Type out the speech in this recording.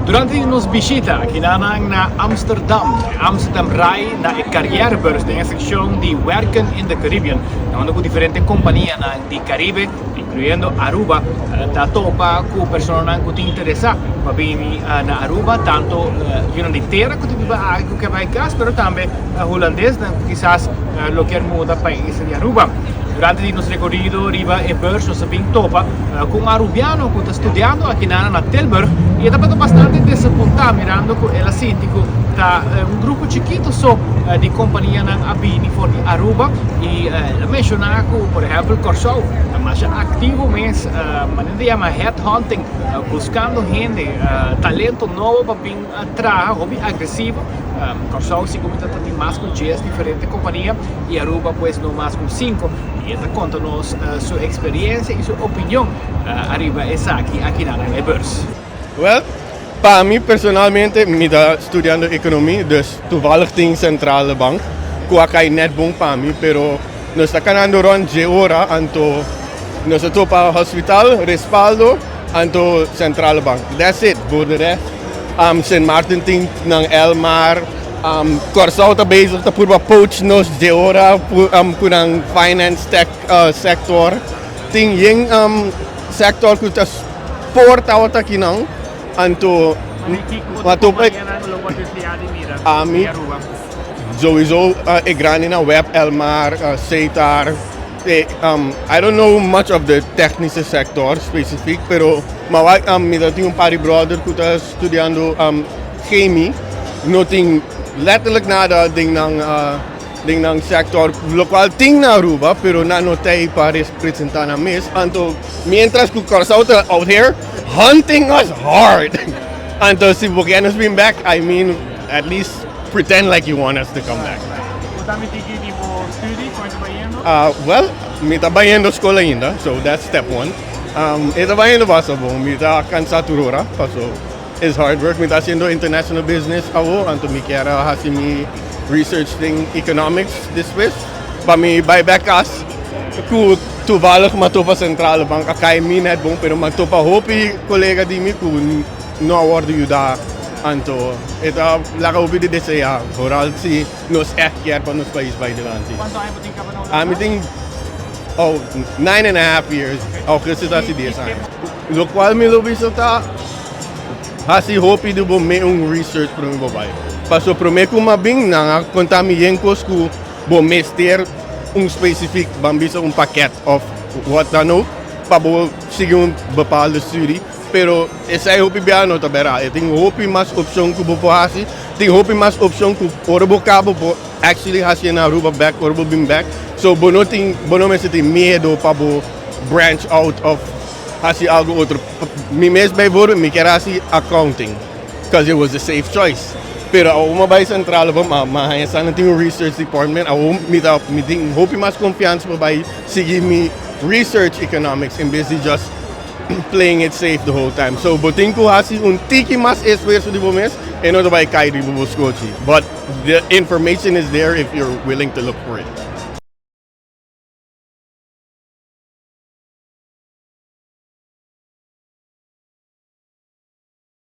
Durante nos bishita aki na Amsterdam, Amsterdam RAI, na e Carrièrebeurs den e seccion di Werken in the Caribbean, unda cu diferente compania di Caribe, incluyendo Aruba, ta topa cu personanan cu ta interesa pa bini na Aruba, tanto yiunan di tera cu ta biba aki cu kier bay cas, pero tambe Hulandesnan cu kisas lo kier muda pais di Aruba. Durante di nos recorido riba e beurs nos a bin topa cu un Arubiano cu ta studiando aki na Tilburg y e tabata bastante desapunta mirando cu el a sinti cu ta un grupo chikito so di companianan a bini for di Aruba. Y el a menciona cu, por ehempel, Corsou ta masha activo mes, manera ta yama headhunting, buscando hende, talento nobo pa bin traha, hopi agresivo. Corsou sigur ta tin mas cu 10 diferente compania y Aruba pues no mas cu 5, y e ta conta nos su experiencia y su opinion ariba esaki aki na e beurs. Well, pa mi personalmente, mi ta studiando economia, dus toevallig tin Centrale Bank, cu a cay net bon pa mi, pero nos ta canando rond dje ora, anto nos a topa hospital, Respaldo, anto Centrale Bank. That's it, voor de rest. Sint Maarten tin nan Elmar, Corsou ta bezig ta purba poach nos dje ora cu nan finance tech sector. Tin yen sector cu ta por tawata aki nan, anto Matopa ami sowieso e grandi na Web, Elmar, Setar. I don't know much of the technische sector specific, pero maar mi tin un par di brother cu ta studiando chemie, no tin letterlijk nada den nan sector, locual tin na Aruba, pero nan no tin pa representa nan mes. Anto, mientras cu Corsou ta out here hunting us hard. Anto, si bo nos bin back, I mean, at least pretend like you want us to come back. Tipo studie, con ta bayendo? Well, mi ta bayendo scol ainda, so that's step one. E ta bayendo basta bon, mi ta cansa tur ora, paso it's hard work. Mi ta haciendo international business awo, anto mi kier haci mi research in economics despues. Pa mi bay back cas, cu toevallig m'a topa Centrale Bank, a cay mi net bon, pero m'a topa hopi colega di mi cu no a wordo yuda, anto e ta laga hopi di desea, vooral si nos echt kier pa nos pais bay dilanti. Cuanto aña bo tin caba na Mi tin, oh, 9.5 years, augustus ta 10 aña. Locual mi lo bisa ta hasi hopi di bo mes un research pa mi bo bay. Paso prome cu m'a bin, nan a conta mi yen cos cu bo mester un specific, ban bisa, un pakket of wat dan ook, pa bo sigui un bepaalde studie. Pero esey hopi bia no ta bera. E tin hopi mas opcion cu bo por hasi. Tin hopi mas opcion cu ora bo caba bo actually hasi na Aruba back, ora bo bin back. So bo no mester tin miedo pa bo branch out of hasi algo otro. Mi mes bijvoorbeeld, mi kier hasi accounting because it was a safe choice. Pero awor m'a bay Centrale Bank, ma nan tin un research department, awor mi tin hopi mas confiansa pa bay sigui mi research economics in bes di just playing it safe the whole time. So bo tin cu hasi un tiki mas esfuerso di bo mes e no ta bay cay riba bo scochi. But the information is there if you're willing to look for it.